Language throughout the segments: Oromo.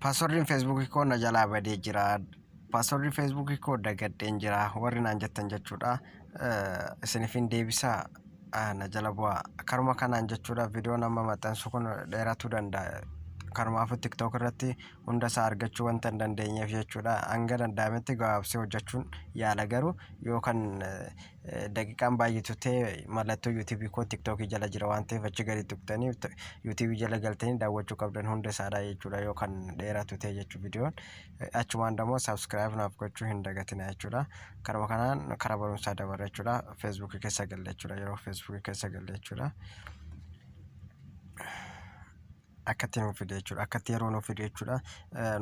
Paaswordiin feesbuukii koo na jalaa badee jira. Paaswordii feesbuukii koo dagadheen jira. Warri naan jettan jechuudha. Isiniifin deebisaa na jala bu'aa. Karuma kanaan jechuudha viidiyoon amma maxxansu kun dheeratuu danda'a. Kanumaafuu tiktook irratti hunda isaa argachuu wanta hin dandeenyeef jechuudha. Hanga danda'ametti gabaabsee hojjechuun yaala garuu yoo kan daqiiqaan baay'atu ta'e mallattoo yuutuubii koo tiktookii jala jira waan ta'eef achi gadi tuqxanii yuutuubii jala galtanii daawwachuu qabdan hunda isaadha jechuudha yoo kan dheeratu ta'e jechuu viidiyoon achumaan immoo saabskiraayib naaf gochuu hin dagatina jechuudha karuma kanaan karaa barumsaa dabarra jechuudha feesbuukii keessa galle jechuudha yeroo feesbuukii keessa galle jechuudha. Akkatti nuuf fide jechuudha. Akkatti yeroo nuuf fide jechuudha.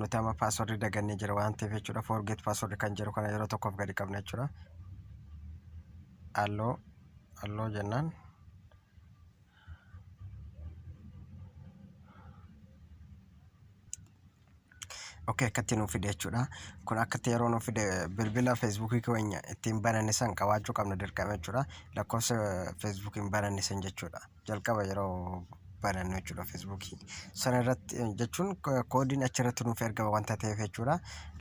Nuti amma paaswordii dagannee jira waan ta'eef jechuudha. Forget password kan jedhu kana yeroo tokkoof gadi qabna jechuudha. Alloo alloo jennaan. Ok akkatti nuuf fide jechuudha. Kun akkatti yeroo nuuf fide bilbila feesbuukii keenya ittiin bananne san qabaachuu qabna dirqama jechuudha. Lakkoofsa feesbuukiin bananne san jechuudha. Jalqaba yeroo banannu jechuudha feesbuukii. Sana irratti jechuun koodiin achirratti nuuf ergama wanta ta'eef jechuudha.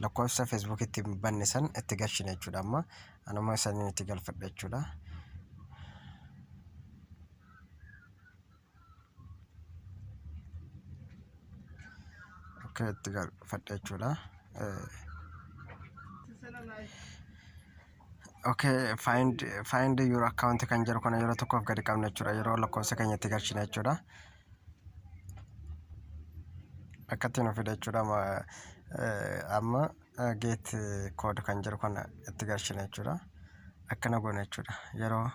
Lakkoofsa feesbuukii ittiin banne san itti galchina jechuudha amma. Anuma saniin itti galfadha jechuudha. Akka itti galfadha jechuudha. Okay, find your account kan jedhu kana yeroo tokkoof gadi qabna jechuudha. Yeroo lakkoofsa keenya itti galchina jechuudha. Akkatti nu fida jechuudha. Amma get code kan jedhu kana itti galchina jechuudha. Akkana goona jechuudha. Yeroo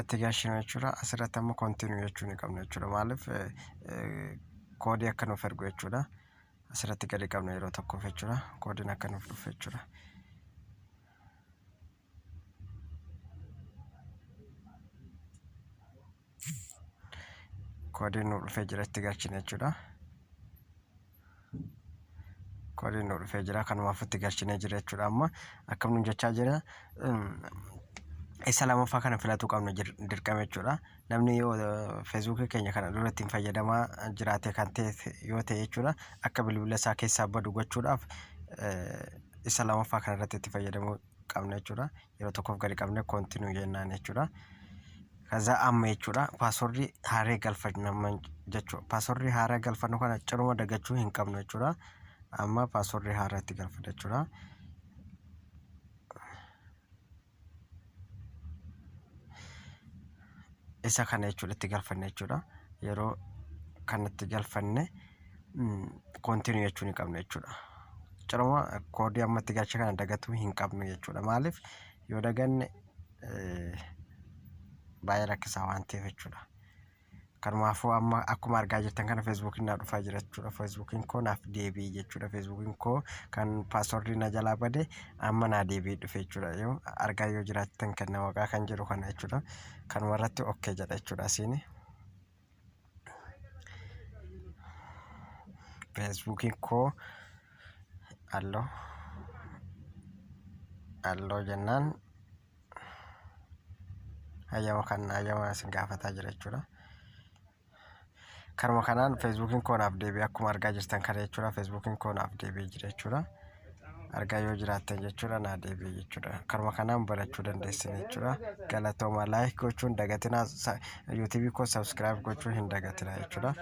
itti galchinu jechuudha. Asirratti amma continue jechuu ni qabna jechuudha. Maaliif koodii akka nuuf ergu jechuudha. Asirratti gadi qabna yeroo tokkoof jechuudha. Koodiin akka nuuf dhufu jechuudha. Koodiin nuuf dhufee jira itti galchina jechuudha. Koodiin nuuf dhufee jira kanumaaf itti galchinee jira jechuudha. Amma akkam nuun jechaa jira isa lamaffaa kana filatuu qabna dirqama jechuudha. Namni yoo feesbuukii keenya kana dura ittiin fayyadamaa jiraate kan ta'e yoo ta'e jechuudha akka bilbila isaa keessaa badu gochuudhaaf isa lamaffaa kana irratti itti fayyadamuu qabna jechuudha. Yeroo tokkoof gadi qabne continue jennaan jechuudha. Kaza amma jechuudha paaswordii haaree galfanna jechuudha. Paaswordii haaraa galfannu kana ciruma dagachuu hin qabnu jechuudha. Amma paaswordii haaraa itti galfanna jechuudha. Isa kana jechuudha itti galfanne jechuudha. Yeroo kanatti galfanne continue jechuu ni qabna jechuudha. Ciruma koodii amma itti galche kana dagatuu hin qabnu jechuudha. Maaliif yoo daganne baay'ee rakkisaa waan ta'eef jechuudha. Kanumaafuu amma akkuma argaa jirtan kana feesbuukiin naa dhufaa jira jechuudha. Feesbuukiin koo naaf deebi'e jechuudha. Feesbuukiin koo kan paaswordii na jalaa bade amma naa deebi'ee dhufe jechuudha. Yoo argaa yoo jiraattan kan na maqaa kan jedhu kana jechuudha. Kanuma irratti okkee jedha jechuudha asiin. Feesbuukiin koo alloo alloo jennaan hayyama kan hayyama isin gaafataa jira jechuudha. Karuma kanaan feesbuukiin koo naaf deebi'e akkuma argaa jirtan kana jechuudha. Feesbuukiin koo naaf deebi'ee jira jechuudha. Argaa yoo jiraattan jechuudha naa deebi'e jechuudha. Karuma kanaan barachuu dandeessan jechuudha. Galatooma laayik gochuun dagatinaa yuutuubii koo sabskiraayib gochuu hin dagatinaa jechuudha.